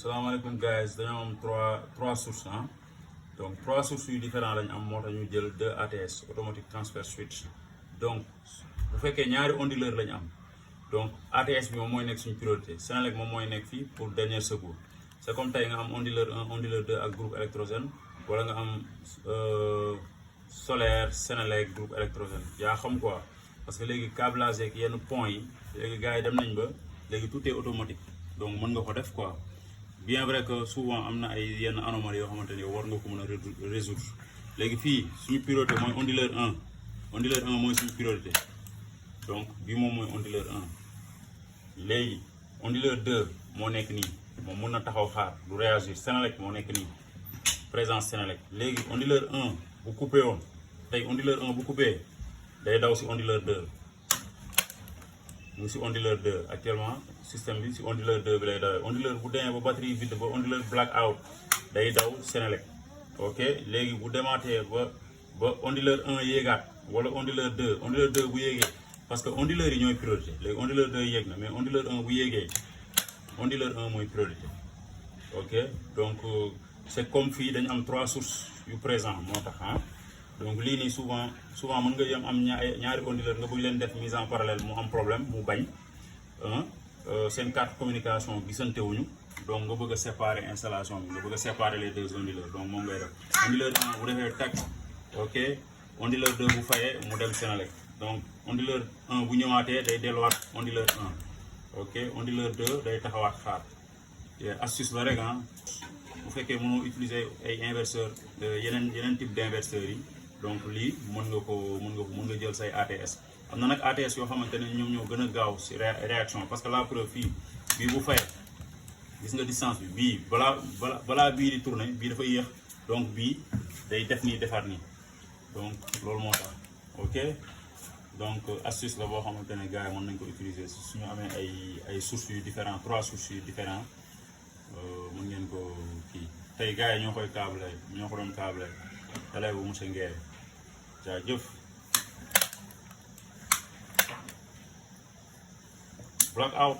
salaamaaleykum guys dañoo am trois sources ah donc trois sources yu différents lañ am moo tax ñu jël 2 ATS automatic transfer switch donc bu fekkee ñaari onduleur lañ am donc ATS bi moom mooy nekk suñu priorité Senelec moom mooy nekk fii pour dernier secours c'est comme tey nga am onduleur 1 onduleur 2 ak groupe électrogène wala nga am solaire Senelec groupe électrogène yaa xam quoi parce que léegi câblage ak yenn pont yi léegi gars yi dem nañ ba léegi tout est automatique donc mën nga ko def quoi. Bien vrai que souvent am na ay yenn anomalies yoo xamante ni war nga ko mën a résoudre léegi fii suñu priorité mooy onduleur 1 onduleur 1 mooy suñu priorité donc bii moom mooy onduleur 1 léegi onduleur 2 moo nekk nii moom mën na taxaw xaar du réagir Senelec moo nekk nii présence Senelec léegi onduleur 1 bu coupé woon tey onduleur 1 bu coupé day daw si onduleur 2 mu ngi si onduleur 2 actuellement système bi si onduleur 2 bi lay dawee onduleur bu demee ba batterie vide ba onduleur black out day daw Senelec ok léegi bu demaatee ba onduleur 1 yéegaat wala onduleur 2 bu yéegee parce que onduleur yi ñooy priorité léegi onduleur 2 yéeg na mais onduleur 1 bu yéegee onduleur 1 mooy priorité ok donc c'est comme fii dañu am 3 sources yu présent moo tax ah donc lii nii souvent mën nga yem am ñaari onduleur nga bëgg leen def mise en parallèle mu am problème mu bañ seen carte communication gisante wuñu donc nga bëgg a séparer installation bi nga bëgg a séparer les deux onduleurs donc moom ngay def onduleur 1 bu defee tag ok onduleur 2 bu fayee mu dem Senelec donc onduleur 1 bu ñëwaatee day delluwaat onduleur 1 ok onduleur 2 day taxawaat xaar astuce la rek ah bu fekkee mënoo utiliser ay inverseur yeneen type d'inverseurs yi donc lii mën nga jël say ATS am na nag ATS yoo xamante ne ñoom ñoo gën a gaaw si réaction parce que la preuve fii bii bu fayee gis nga distance bi bii balaa bii di tourner bii dafa yéex donc bii day def nii defaat nii donc loolu moo tax ok donc astuce la boo xamante ne gars yi mën nañ ko utiliser suñu amee ay sources yu différents 3 sources yu différents mën ngeen ko kii tey gars yi ñoo ko doon câblé élève bu monsieur Nguer jaajëf black out